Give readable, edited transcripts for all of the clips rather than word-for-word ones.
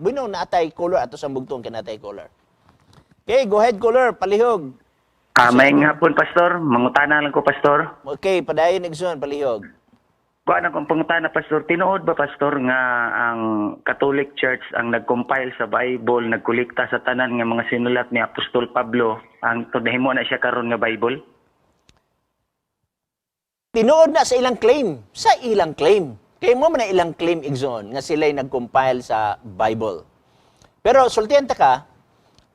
Bueno, naatay caller ato sa bugtong kay natay caller. Okay, go ahead, caller, palihog. Ah, maayong hapon, Pastor. Mangutana lang ko, Pastor. Okay, padayon, igsoon, palihog. Kuan akong pangutana, Pastor. Tinuod ba, Pastor, nga ang Catholic Church ang nag-compile sa Bible, nagkolekta sa tanan nga mga sinulat ni Apostol Pablo, ang nahimo na siya karon nga Bible? Tinuod na sa ilang claim, sa ilang claim. Kay mao man na ilang claim, igsoon, nga sila'y nag-compile sa Bible. Pero sultihan ta ka,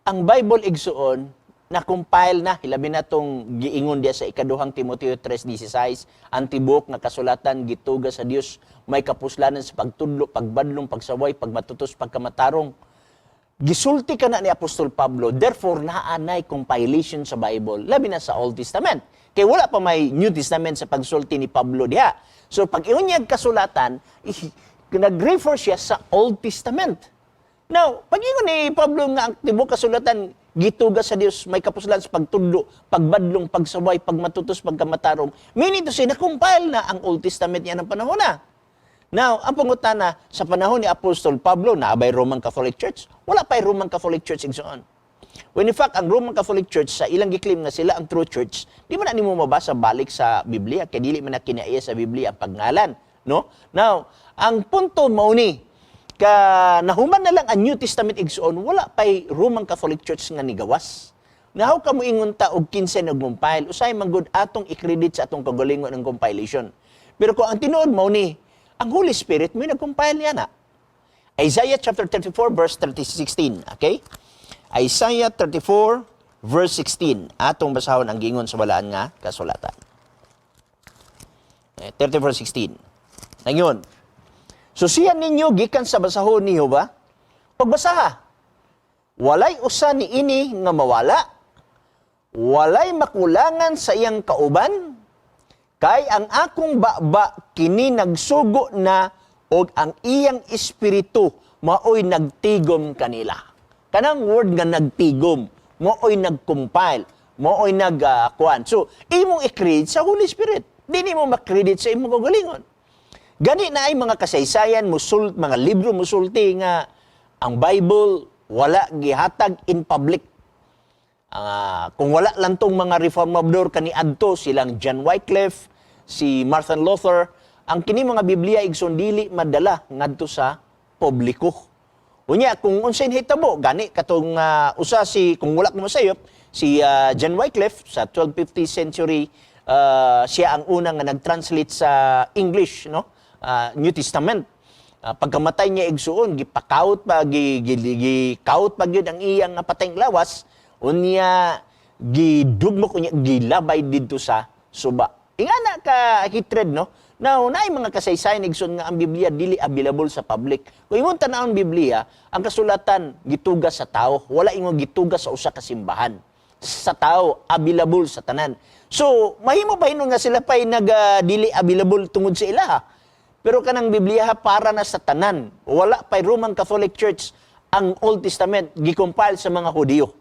ang Bible, igsoon, na-compile na, hilabi na tong giingon diya sa ikaduhang Timoteo 3:16, ang tibuok nga kasulatan gituga sa Dios, may kapuslanan sa pagtudlo, pagbadlong, pagsaway, pagmatutos, pagkamatarong. Gisulti ka na ni Apostol Pablo, therefore naanay compilation sa Bible, labi na sa Old Testament. Kay wala pa may New Testament sa pagsulti ni Pablo diha. So pag iunyag kasulatan, nag-refer siya sa Old Testament. Now, pag ingon ni Pablo nga ang tibuok kasulatan gituga sa Dios, may kapuslan sa pagtudlo, pagbadlong, pagsaway, pagmatutos, pagkamatarong, meaning to say, na-compile na ang Old Testament niya ng panahon na. Now, ang pangutana, sa panahon ni Apostol Pablo, naabay Roman Catholic Church? Wala pa Roman Catholic Church, igsoon. When in fact, ang Roman Catholic Church, sa ilang giklaim nga sila ang true church, di man na nimo mabasa balik sa Biblia, kay dili man na kinaiya sa Biblia ang pagngalan. No? Now, ang punto mao ni, ka nahuman na lang ang New Testament, igsoon, wala pa'y Roman Catholic Church nga nigawas. Nahaw ka mo ingon ta og kinsa nag-compile, usay man gud atong i-credit sa atong kagalingon ang compilation. Pero kung ang tinuod mao ni, ang Holy Spirit may nag-compile niya na. Isaiah chapter 34 verse 30, 16, okay? Isaiah 34 verse 16. Atong basahon ang gingon sa balaan nga kasulatan. Eh, 34:16. Ngayon, susian ninyo gikan sa basahon ni Jehova, pagbasaha. Walay usa ni ini nga mawala, walay makulangan sa iyang kauban, kay ang akong baba kini nagsugo na og ang iyang espiritu maoy nagtigom kanila. Kanang word nga nagtigom, maoy nag-compile, maoy nag kuan. So, imong i-credit sa Holy Spirit. Di nimo ma-credit sa imong kaugalingon. Gani na ay mga kasaysayan musul mga libro musulti nga ang Bible wala gihatag in public. Kung wala lang tong mga reformador kaniadto silang John Wycliffe, si Martin Luther, ang kini mga Biblia, igsoon, dili madala ngadto sa publiko. Unya kung unsay nahitabo gani katong usa si, kung wala ko masayop, si John Wycliffe sa 1250 century, siya ang una nga nag-translate sa English, no, New Testament. Pagkamatay niya, igsuon, gipakawt pa gi, gi, gikawt pa gyud ang iyang nga patayng lawas, unya gidugmok, unya gilabay didto sa suba. Ingana ka hatred, no? Now, naay mga kasaysayan, igsoon, nga ang Biblia dili available sa public. Kung imong tan-awon Biblia, ang kasulatan gituga sa tao, wala ingon gituga sa usa ka simbahan. Sa tao, available sa tanan. So, mahimo ba hinuon nga sila pa'y nag dili available tungod sa ilaha? Pero kanang Biblia para na sa tanan. Wala pa'y Roman Catholic Church, ang Old Testament gi-compile sa mga Hudiyo.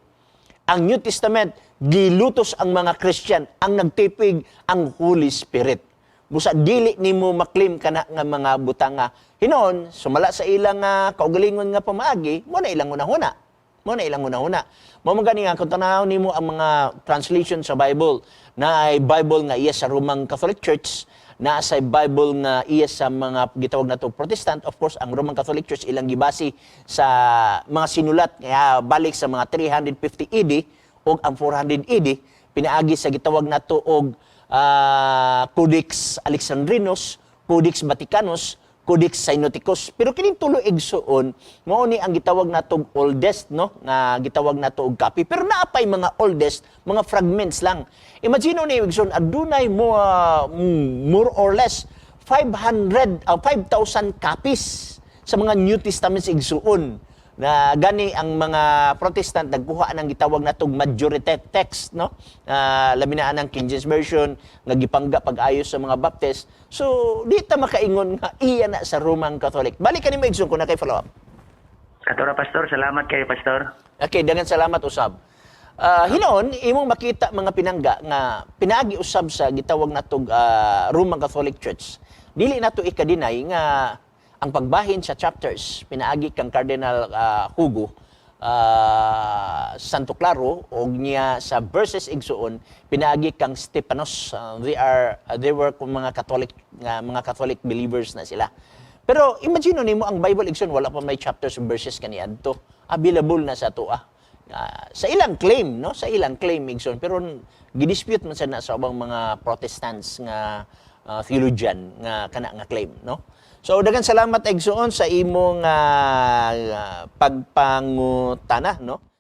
Ang New Testament gilutos ang mga Christian, ang nagtipig ang Holy Spirit. Busa dili nimo maklaim kana nga mga butanga. Hinuon, sumala sa ilang kaugalingon nga pamaagi, mo na ilang hunahuna. Mo na ilang hunahuna. Mao man gani nga kung tanaw nimo ang mga translation sa Bible, na ay Bible nga iya sa Roman Catholic Church, na sa Bible nga iya sa mga gitawag nato Protestant. Of course, ang Roman Catholic Church ilang gibase sa mga sinulat kaya balik sa mga 350 AD o ang 400 AD, pinaagi sa gitawag nato og Codex Alexandrinus, Codex Vaticanus, Codex Sinaiticus. Pero kining tulo, igsuon, mao ni ang gitawag nato og oldest, no, nga gitawag nato og copy. Pero naa pay mga oldest, mga fragments lang. Imagine ni, igsoon, adunay mo more or less 500 5,000 copies sa mga New Testaments, igsuon, na gani ang mga Protestant nagkuha ng gitawag natong majority text, no, labi na anang King James Version nga gipangga pag-ayos sa mga Baptist. So di ta makaingon nga iya na sa Roman Catholic. Balik kanimo, igsoon, kung na kay follow up. Katora, Pastor. Salamat kayo, Pastor. Okay, daghang salamat usab. Hinuon imong makita, mga pinangga, nga pinaagi usab sa gitawag natog Roman Catholic Church. Dili nato ika-deny nga Ang pagbahin sa chapters pinaagi kang Cardinal Hugo Santo Claro og niya sa verses, igsuon, pinaagi kang Stepanos. They were kung mga Catholic nga mga Catholic believers na sila. Pero imagine nimo ang Bible, igsoon, wala pa may chapters and verses kaniadto. Available na sa atoa. Sa ilang claim, no? Sa ilang claim, igsoon, pero gidispute man sa na sa ubang mga Protestants nga theologian nga kana nga claim, no? So daghan salamat, igsoon, sa imong pagpangutana, no?